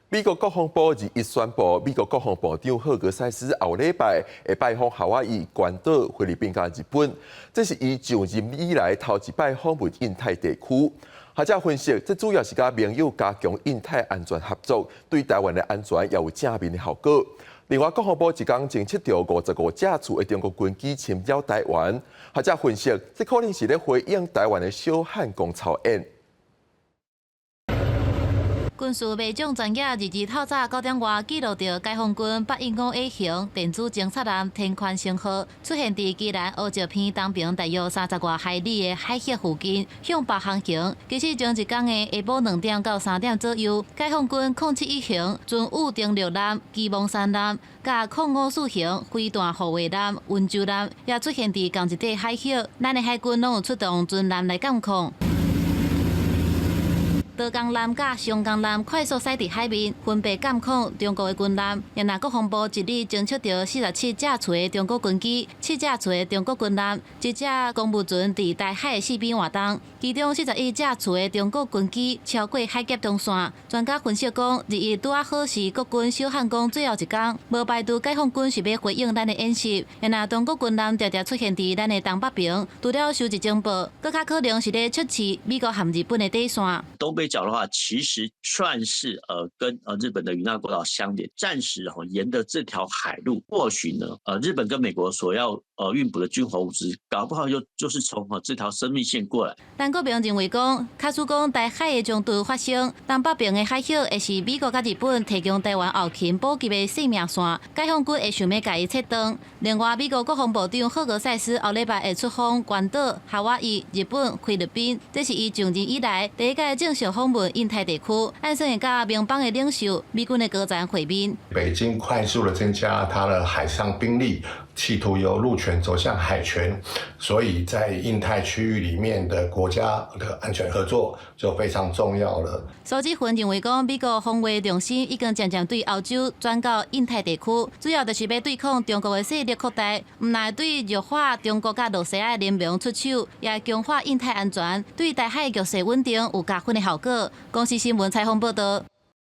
美國國防部二一宣布，美國國防部長赫格塞斯後禮拜會拜訪夏威夷、關島、菲律賓佮日本，這是伊上任以來頭一擺訪問印太地區。學者分析，這主要是佮盟友加強印太安全合作，對台灣的安全也有正面的效果。另外，國防部一工偵測著55架次的中國軍機侵擾台灣。學者分析，這可能是咧回應台灣的小漢光操演。軍事迷將專業22透早9點外記錄著解放軍八一五 A 型電子偵察艦天寬星號出現佇基隆烏石鼻東爿大約30外海里的海域附近，向北航行。其實前一工的下晡2點到3點左右，解放軍07一型巡弋登陸艦基蒙山艦、佮05四型飛彈護衛艦溫州艦也出現佇仝一塊海域，咱的海軍攏有出動巡艦來監控。桃江艦佮松江艦快速駛佇海面，分別監控中國的軍艦。然後國防部一日偵測著47架次的中國軍機、7架次的中國軍艦、一隻公務船佇台海的四邊活動，其中41架次的中國軍機超過海峽中線。專家分析講，21拄仔好是國軍小漢光最後一工，無排除解放軍是欲回應咱的演習。然後中國軍艦定定出現佇咱的東北爿，除了收集情報，閣較可能是咧測試美國和日本的底線。東北角的話，其實算是跟日本的與那國島相連，暫時哈沿著這條海路，或許呢日本跟美國所要運補的軍火物資，搞不好就是從這條生命線過來。陳國明認為講，假使講台海的衝突發生，東北爿的海域會是美國佮日本提供台灣後勤補給的生命線，解放軍會想欲共伊切斷。另外，美國國防部長赫格塞斯後禮拜會出訪關島、夏威夷、日本、菲律賓，這是伊上任以來第一擺正式訪問印太地區，按算會佮盟邦的領袖、美軍的高層會面。北京快速的增加它的海上兵力，企圖由陸權走向海權，所以在印太區域裡面的國家的安全合作就非常重要了。蘇志雲認為講，美國防衛重心已經漸漸對歐洲轉到印太地區，主要就是欲對抗中國的勢力擴大，毋但對弱化中國佮羅西亞聯盟出手，也強化印太安全，對台海局勢穩定有加分的效果。公視新聞採訪報導。